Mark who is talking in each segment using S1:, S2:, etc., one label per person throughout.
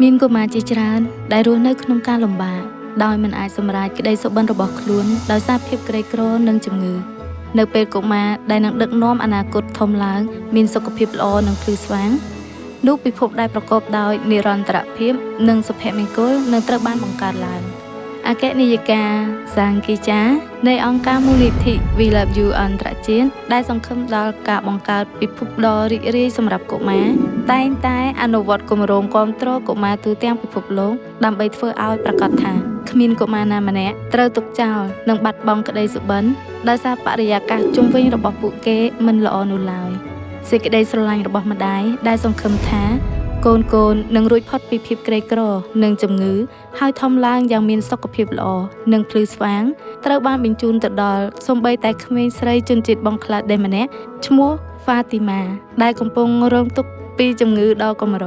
S1: មានកុមារជាច្រើនដែលរស់នៅក្នុងការលំបាកដោយមិនអាចសម្រេចក្តីសុបិនរបស់ខ្លួនដោយសារភាពក្រីក្រនិងជំងឺនៅពេលកុមារដែលនឹងដឹកនាំអនាគតធំឡើងមានសុខភាពល្អនិងភ្លឺស្វាងនោះពិភពដែលប្រកបដោយនិរន្តរភាពនិងសុភមង្គលនឹងត្រូវបានបង្កើតឡើងអគ្គនាយិកាសាងគីចានៃអង្គការមូលនិធិ We Love You អន្តរជាតិដែលសង្ឃឹមដល់ការបង្កើតពិភពដ៏រីករាយសម្រាប់កុមារតែងតែអនុវត្តគម្រោងគាំទ្រកុមារទូទាំងពិភពលោកដើម្បីធ្វើឲ្យប្រាកដថាគ្មានកុមារណាម្នាក់ត្រូវទុកចោលនិងបាត់បង់ក្តីសុបិនដោយសារបរិយាកាសជុំវិញរបស់ពួកគេមិនល្អនោះឡើយសេចក្តីស្រឡាញ់របស់ម្ដាយដែលសង្ឃឹមថាកូនៗនឹងរួចផុតពីភាពក្រីក្រនិងជំងឺហើយធំឡើងយ៉ាងមានសុខភាពល្អនិងភ្លឺស្វាងត្រូវបានបញ្ជូនទៅដល់សូម្បីតែក្មេងស្រីជនជាតិបង់ក្លាដេសម្នាក់ឈ្មោះហ្វាទីម៉ាដែលកំពុងរងទុក្ខពីជំងឺដ៏កម្រ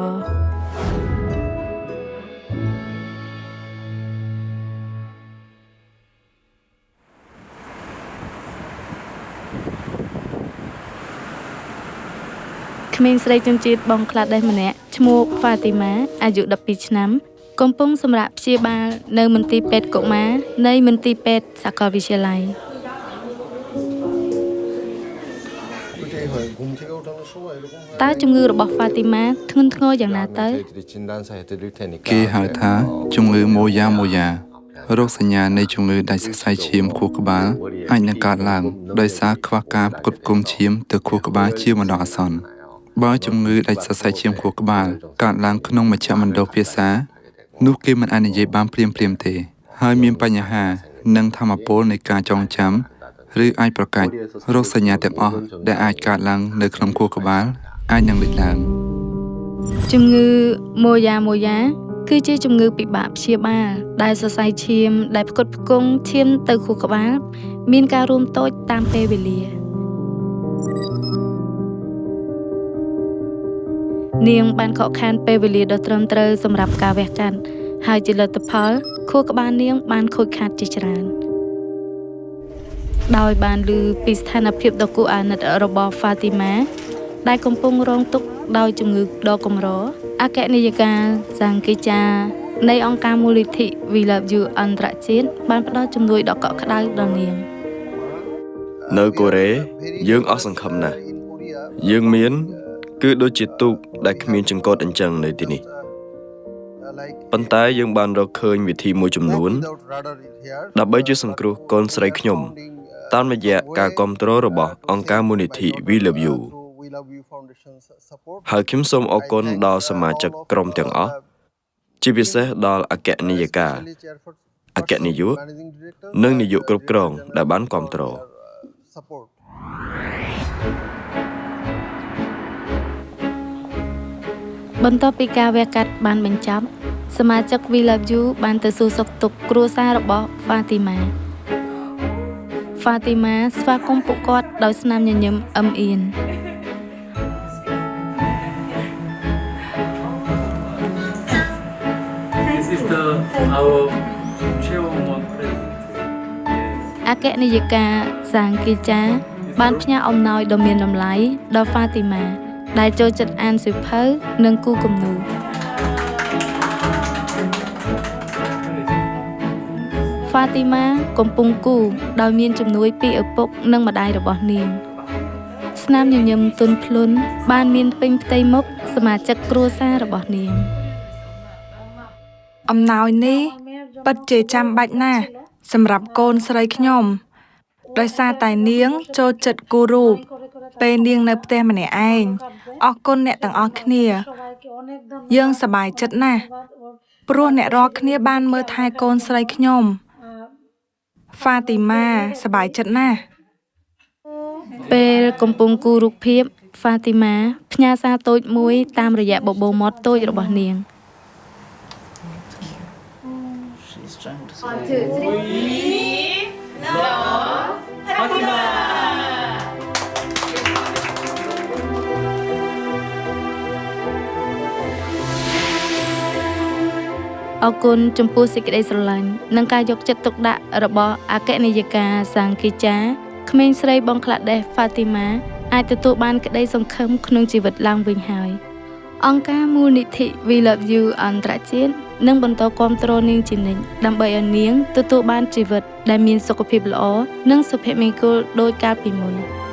S1: ក្មេងស្រីជនជាតិបង់ក្លាដេសម្នាក់ឈ្មោះហ្វាទីម៉ាអាយុ12ឆ្នាំកំពុងសម្រាកព្យាបាលនៅមន្ទីរពេទ្យកុមារនៃមន្ទីរពេទ្យសាកលវិទ្យាល័យតើជំងឺរបស់ហ្វាទីម៉ាធ្ងន់ធ្ងរយ៉ាងណាទៅ
S2: គេហៅថាជំងឺម៉ូយ៉ាម៉ូយ៉ារោគសញ្ញានៃជំងឺដាច់សរសៃឈាមខួរក្បាលអាចនឹងកើតឡើងដោយសារខ្វះការផ្គត់ផ្គង់ឈាមទៅខួរក្បាលជាបណ្ដោះអាសន្នបើជំងឺដាច់សរសៃឈាមខួរក្បាលកើតឡើងក្នុងមជ្ឈមណ្ឌលភាសានោះគេមិនអាចនិយាយបានភ្លាមៗទេហើយមានបញ្ហានិងធម៌ពលនៃការចងចាំឬអាចប្រកាច់រោគសញ្ញាទាំងអស់ដែលអាចកើតឡើងនៅក្នុងខួរក្បាលអាចនឹងលេចឡើង
S1: ជំងឺម៉ូយ៉ាម៉ូយ៉ាគឺជាជំងឺពិបាកព្យាបាលដែលសរសៃឈាមដែលផ្គត់ផ្គង់ឈាមទៅខួរក្បាលមានការរួមតូចតាមពេលវេលានាងបានខកខានពេលវេលាដ៏ត្រឹមត្រូវសម្រាប់ការវះកាត់ហើយជាលទ្ធផលខួរក្បាលនាងបានខូចខាតជាច្រើនដោយបានឮពីស្ថានភាពដ៏គួរអាណិតរបស់ហ្វាទីម៉ាដែលកំពុងរងទុក្ខដោយជំងឺដ៏កម្រអគ្គនាយិកាសាងគីចានៃអង្គការមូលនិធិ We Love You អន្តរជាតិបានផ្ដល់ជំនួយដ៏កក់ក្ដៅដល់នាង
S3: នៅកូរ៉េយើងអស់សង្ឃឹមណាស់យើងមានគឺដូចជាទូកដែលគ្មានចង្កូតអញ្ចឹងនៅទីនេះប៉ុន្តែយើងបានរកឃើញវិធីមួយចំនួនដើម្បីជួយសង្គ្រោះកូនស្រីខ្ញុំតាមរយៈការគាំទ្ររបស់អង្គការមូលនិធិ We Love You ហើយខ្ញុំសូមអរគុណដល់សមាជិកក្រុមទាំងអស់ជាពិសេសដល់អគ្គនាយិកាអគ្គនាយកនិងនាយកគ្រប់គ្រងដែលបានគាំទ្រ
S1: បន្ទាប់ពីការវះកាត់បានបញ្ចប់សមាជិក We Love You បានទៅសួរសុខទុក្ខគ្រួសាររបស់ហ្វាទីម៉ាហ្វាទីម៉ាស្វាគមន៍ពួកគាត់ដោយស្នាមញញឹមអឹមអៀន
S4: This is the our chairwoman president.
S1: អគ្គនាយិកាសាងគីចាបានផ្ញើអំណោយដ៏មានតម្លៃដល់ហ្វាទីម៉ាដែលចូលចិត្តអានសៀវភៅនិងគូគំនូរហ្វាទីម៉ាកំពុងគូដោយមានជំនួយពីឪពុកនិងម្ដាយរបស់នាងស្នាមញញឹមទន់ភ្លន់បានមានពេញផ្ទៃមុខសមាជិកគ្រួសាររបស់នាង
S5: អំណោយនេះពិតជាចាំបាច់ណាស់សម្រាប់កូនស្រីខ្ញុំដោយសារតែនាងចូលចិត្តគូរូបពេលនាងនៅផ្ទះម្នាក់ឯងអរគុណអ្នកទាំងអស់គ្នាយើងសប្បាយចិត្តណាស់ព្រោះអ្នករាល់គ្នាបានមើលថែកូនស្រីខ្ញុំហ្វាទីម៉ាសប្បាយចិត្តណាស់
S1: ពេលកំពុងគូរូបភាពហ្វាទីម៉ាផ្ញើសារតូចមួយតាមរយៈបបោមាត់តូចរបស់នាងអរគុណចំពោះសេចក្តីស្រឡាញ់និងការយកចិត្តទុកដាក់របស់អគ្គនាយិកាសាងគីចាក្មេងស្រីបង់ក្លាដេសហ្វាទីម៉ាអាចទទួលបានក្តីសង្ឃឹមក្នុងជីវិតឡើងវិញហើយ។ អង្គការមូលនិធិ We Love You អន្តរជាតិនឹងបន្តគាំទ្រនាងជានិច្ចដើម្បីឲ្យនាងទទួលបានជីវិតដែលមានសុខភាពល្អនិងសុភមង្គលដូចកាលពីមុន។